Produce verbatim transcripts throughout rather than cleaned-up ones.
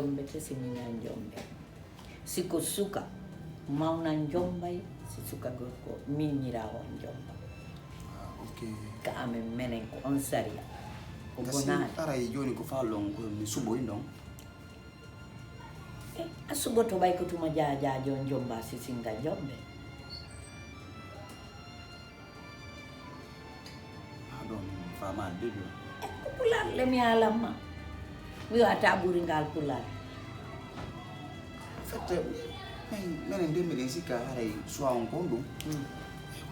Mbete si miña jombe. Si ko suka, mawna jombay, si suka gorko, miñira on jomba. Ah, ok. Ka amen menen ko on sariya. Ko bonaani. Aray jooni ko faalɗon ko mi suɓoy ɗon. Eh, a suɓoto ɓay ko tuma jaajaajo on jomba si singa jombe. Haa ɗon mi faamaali de ɗum. Eh, ko pulaar le mi haalan ma. Mi wata ɓuri ngal pulaar. En fait, min, menen de miɗen sikka haray suwa on kon ɗum. Mm.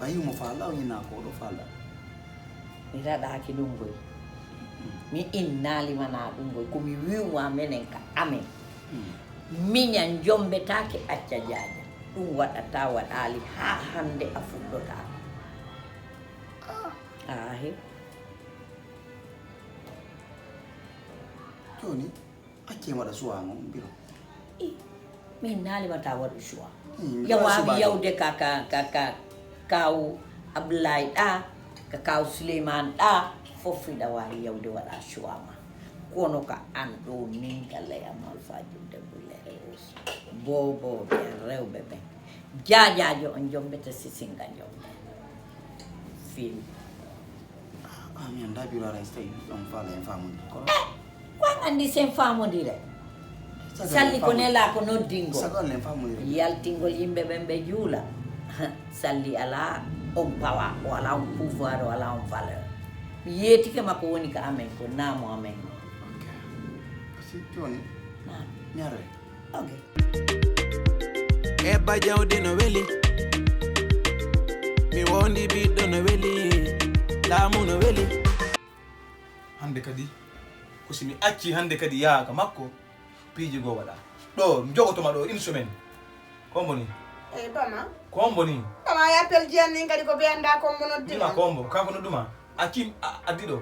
Ɓay mo faala o ñina ko ɗo faala. Mi raɗaaki ɗum goy. Mm. Mi innaali mana ɗum goy. Ko mi wi'uma menen ka amen. Mm. Miña jombetaake acca jaaja. Ɗum waɗata waɗaali haa hannde a fuɗɗotaako. Ah. Aahe. Jooni, acce waɗa suwa ngon, mbiro. I, min naali ma ta waɗu suwa. Hmm, ya waɗa waawi suwa yawde ka, ka, ka, ka, kaw Abdoulaye ɗa, ka kaw Souleymane ɗa, fof fiɗa waawi yawde waɗa suwa ma. Kono ka an ɗo min gallay am alfaji debbo lere. Bobo ɓe rewɓe ɓen. Jaajaajo on jombete sisinga jombe. Fini. Ah, mi anndaa biro aray so tawi on faala en faamondire. Kono Eh, ko an anndi sen faamondire? Sagal Salli en ko faamondire. Nelaa ko noddingol. Sagal en faamondire. Yaltingol yimɓe ɓen ɓe juula. Salli alaa on pawa, o alaa on pouvoir, o alaa on valeur. Mi yeetike ma ko woni ka amen, ko naamu amen. Ok. Merci, jooni. Naam. Mi aroy. Ok. Ebba jawdi no weli. Mi wondi ɓiɗɗo no weli. Laamu no weli. Hannde kadi, ko si mi acci hannde kadi yaaka makko, piiji goo waɗa. Ɗo, mi jogotoma ɗo une semaine. Kombo ni? Eh, bama. Kombo ni? Bama, ya appel jiyan nin kadi ko be anda kombo noddima. Dima kombo, kanko nodduma. Acci, a, addi ɗo.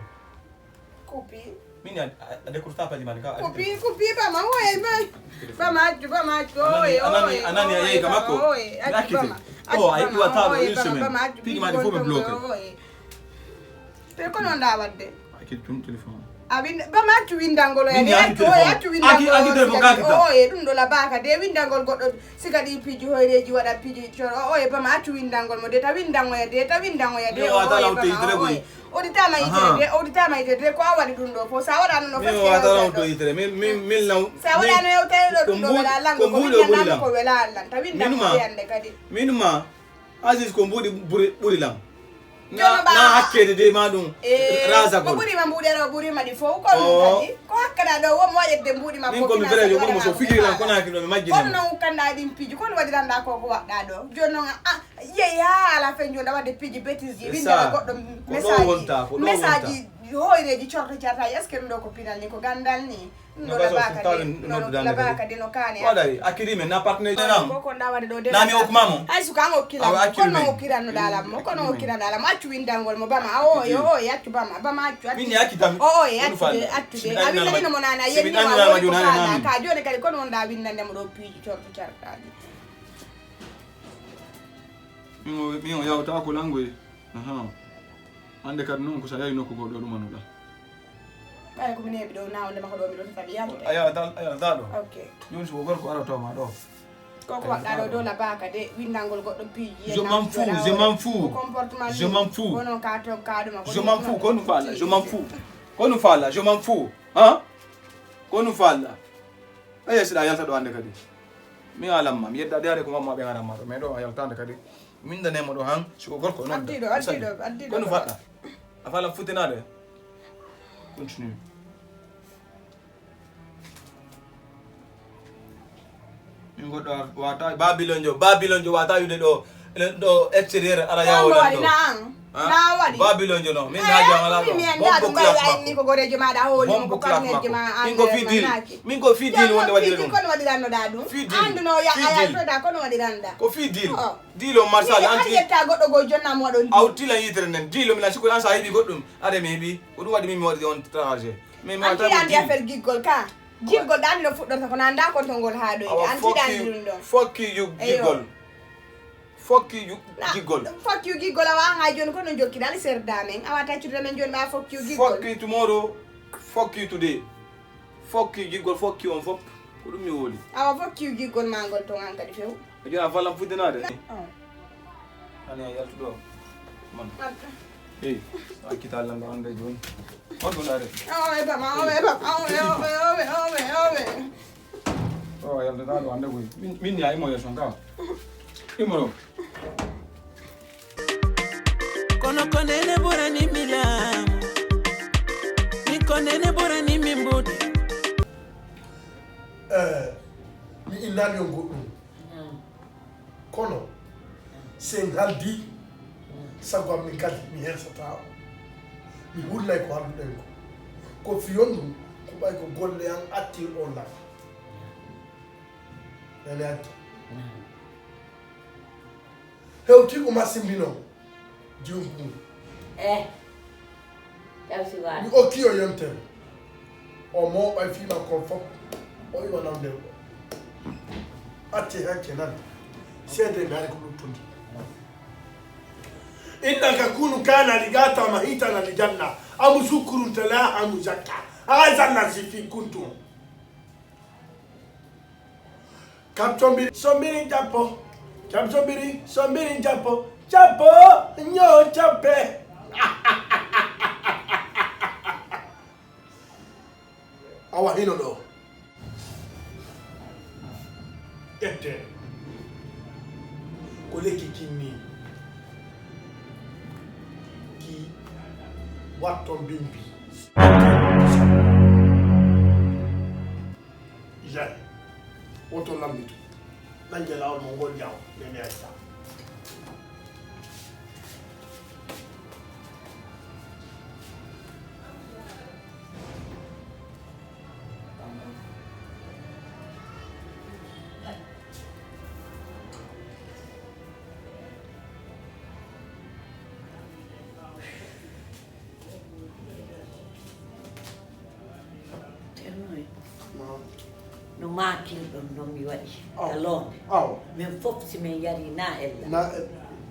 Kupi. Min a, a, a décroche pas, Paji Malick, a, a, Kupi, kupi, bama, oye, ma. Bama, accu, bama, accu, Anani, oye, anani, oye, anani, oye, ayeyi ka bama, makko. Oye, Mi accu, accite. Bama. Oh, accu, a bama, iwata ɗo oye, une bama, semaine. Bama, accu, Piiji ma ɗi fof ɓe bloqué. Oye. Te ko noon ɗa waɗde? Accite ɗum téléphone. A wind-, bama accu winndangol, oye, Min mi accu accite, oye, téléphone. Accu winndangol, Accu, accite téléphone, sika, accite. Oye, ɗum ɗo labaka de winndangol goɗɗo, sika ɗi piiji hoyreeji waɗa piiji cor-, o, oye, bama accu winndangol mo de, ta winndangoya de, ta winndangoya de, Mi o, wata oye, law bama, teytire oye. Goy. Oditama yitere de, oditama yitere de, ko a waɗi ɗum ɗo fof. Sa waɗano no Min fof wata law to yitere. Min, min, min law. Sa waɗano yewtere ɗo ɗum ɗo wela lango, ko mbuɗo ɓuri lan. Ko wela lan. Ta winda mo yande kadi. Min ma, Aziz ko mbuɗi ɓuri, ɓuri lan. Na, na hakkede de ma ɗum. Eh, raza ko ɓuri ma mbuɗe ɗo, ɓuri ma ɗi fof, ko ɗum kadi. Ko hakkada ɗo, wo mo waɗede mbuɗi ma. Min ko mi fere yo ɓuri mo so figiri lan, ko na hakkilo mi majjini. Kono non kanda ɗin piiji, kono waɗiranda ko ko waɗɗa ɗo. Jooni non, a, Yehi haa ala fen jonta wadde piiji bêtise ji, winndana goɗɗo message, message hoyreeji corto cartaaji. Est-ce que ɗum ɗo ko pinal ni, ko ganndal ni? Ɗum ɗo labaka de, labaka de no kaani. Waɗay, accidi men na partenaire nam. Ko ko ndawade ɗo de. Nami okkuma mo. Hay suka an okkila mo. Kono okkiranno dalam mo, kono okkiranno dalam mo. Accu winndangol mo bama. A o, o, accu bama, bama accu, accu. Min ni accitami. O, o, accu de, accu de. A winndani no mo nana yenni ma woni ko faala. Ka jooni kadi kono wonda winndande mo ɗo piiji corto cartaaji. Min o, min o yawta ko langoye. Aha. Hannde kadi noon ko so a yahi nokku goo ɗo ɗumanoɗaa. Ɓay ko mi neeɓi ɗo, na wonde ma ko ɗo mi ɗo tata mi yalta. A yaha dal, a yaha dal ɗo. Ok. Jooni so ko gorko arotoo ma ɗo. Ko ko waɗɗa ɗo dow labaka de, winndangol goɗɗo piiji. Je m'en fous, je m'en fous. Ko comportement ni. Je m'en fous. Kono ka to, ka ɗuma, ko Je m'en fous, ko ɗum faala, je m'en fous. Ko ɗum faala, je m'en fous. Ha? Ko ɗum faala. Eyi, siɗa yalta ɗo hannde kadi. Mi alamma, mi yedda de hare ko mamma ɓe aramma ɗo. Mais ɗo a yaltande kadi. Winndane mo ɗo han, si ko gorko noon. Addiɗo, addiɗo, addiɗo. Ko no faɗɗa? A faala futtinaade? Continue. Min goɗɗo a-, wata, Babilonjo, Babilonjo wata yude ɗo, ɗo extérieur ara yawo ɗo. Na waɗi, na an. Ha? Na waɗi. Babilonjo no, min haja wala ɗo. Bombo class makko. Ko gorejo maɗa holi mo ko partenaire ma. Min ko fi deal. Min ko fi deal wonde waɗire ɗum. Kono waɗiranno ɗa ɗum. Fi deal. Anduno ya ayal to da kono waɗiranda. Ko fi deal. Deal o marsal anti. Yetta goɗɗo go jonna mo ɗon. Awtila yitere nden. Deal o mi la siko an sa heɓi goɗɗum. Are mi heɓi. Ko ɗum waɗi min mi waɗi on trajet. Mais mi wata ko andi affaire giggol ka. Giggol ɗa andi no fuɗɗorta ko na nda ko tongol ha ɗo. Anti ɗa andi ɗum ɗon. Fuck you giggol. Fuck you giggol. Fuck you giggol, awa an hay joni ko no jokkira ali serda men. Awa taccude men joni ma fuck you giggol. Fuck you tomorrow. Fuck you today. Fuck you giggol, fuck you on fop. Ko ɗum mi woli. Awa fof kiw giggol ma ngol ton an kadi few. Ko jooni a falam fuddanaade? Oh. Ani a yaltu ɗo. Man. Adda. Hey, a kital lam ande jooni. On ɗon are. Awa e bama, awa e bama, awa e, awa e, awa e, awa e, awa e. O yalta ɗo ande koy. Min, min ya imo yeson ka. Imo ɗo. Kono ko nene ɓurani mi laamu. Mi ko nene ɓurani mi mbuuɗi. Eh, mi innani on goɗɗum. Kono, si en haldi, sago am min kadi, mi hersata on. Mi hullay ko halduɗen ko. Ko fiyon ɗum, ko ɓay ko golle an attir on lan. Nani addi. Hewti ko masimbino. Juum ɗum. Eh. Tawsi waɗi. Mi okki o yontere. O mooɓay fii makko on fof. O iwa nawde o. Acce hanke nan. Seede mi ari ko ɗum tundi. Innaka kunu kana ligata mahitana lijanna. Amu sukurun tala amu zakka. Azanna si fi kuntum. Kam sombiri, sombiri jappo. Kam sombiri, sombiri jappo. Jappo, ño jappe. Awa hino ɗo. Ƴette. Ko lekki kinni. Ki watton bimbi. Ijan, woto lammitu. Ɗan je laawol mo ngol jaw, nene acca. Ceerno e, no maakirɗon noon mi waɗi ka loonde. Aw. Min fof si min yari na ella. Na,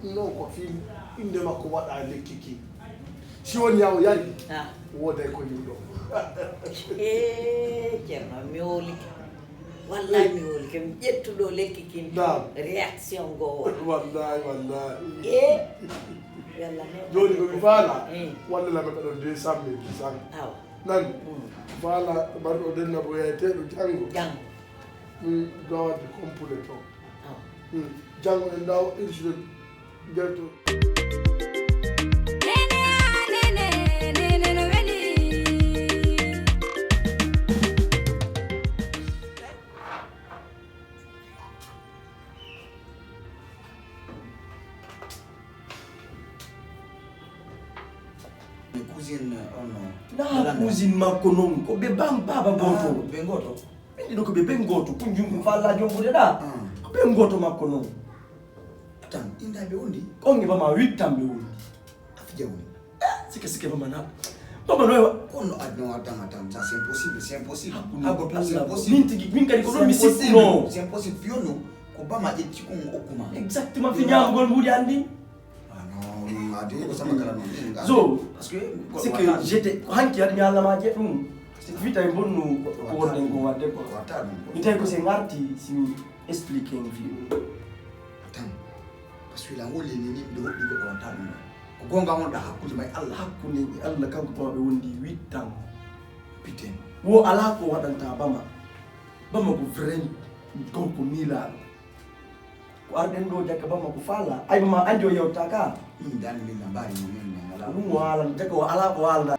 non ko fii innde makko waɗa lekki ki. Si woni yaa o yari, wooday ko yimɗo. Ee, Ceerno, mi hoolike. Wallahi mi hoolike. Mi ƴettuɗo lekki kin. Naam. Réaction ngo waɗi. Wallahi, wallahi. Ee. Yalla ne. Jooni ko mi faala. Walla la mbaɗa ɗo deux cent mille, cent. Awa. Nani? Faala mbaɗa ɗo denna ko yayeteeɗo janngo. Janngo. Ɗum dowade complet to. Awa. Janngo en daw irsude. Nene, nene, nene no weli. Cousine on no. Na cousine makko non ko ɓe bam baba goto. Ɓe goto. Min ɗiɗo ko ɓe ɓen gooto, ko njum ko falla jombude ɗa. Ko ɓen gooto makko non. Atan, inda ɓe wondi. Konge bama wittan ɓe wondi. Afija wondi. Sike sike bama na. Bama no ewa. Kono adno atan atan, ça c'est impossible, c'est impossible. Hakkunde Allah, c'est impossible. Min tigi, min kadi ko ɗon mi sikkuno. C'est impossible, c'est impossible. Fiyono ko bama ƴetti ko okkuma. Exactement, fi ñaamugol mbuuɗi anndi. Ah non, non, adi ko sama kala non. So, parce que c'est que j'étais, ko hanki haɗi mi Allah ma je ɗum. Vita e bonnu ko wonde ko wadde ko. Mi tawi ko se ngarti si mi explique en fi. Tan. Parce que la ngol ni ni do di ko don tan. Ko gonga on da hakkunde may Allah. Hakkunde e Allah kanko bama ɓe wondi huit ans. Piten. Wo ala ko waɗanta bama. Bama ko vrai gorko miilaaɗo. Ko arɗen ɗo jakka bamma ko faala. Ay bamma anndi o yewta ka. Min dani min na mbaari mo min na ngala. Ɗum o haalana jakka o alaa ko haalda.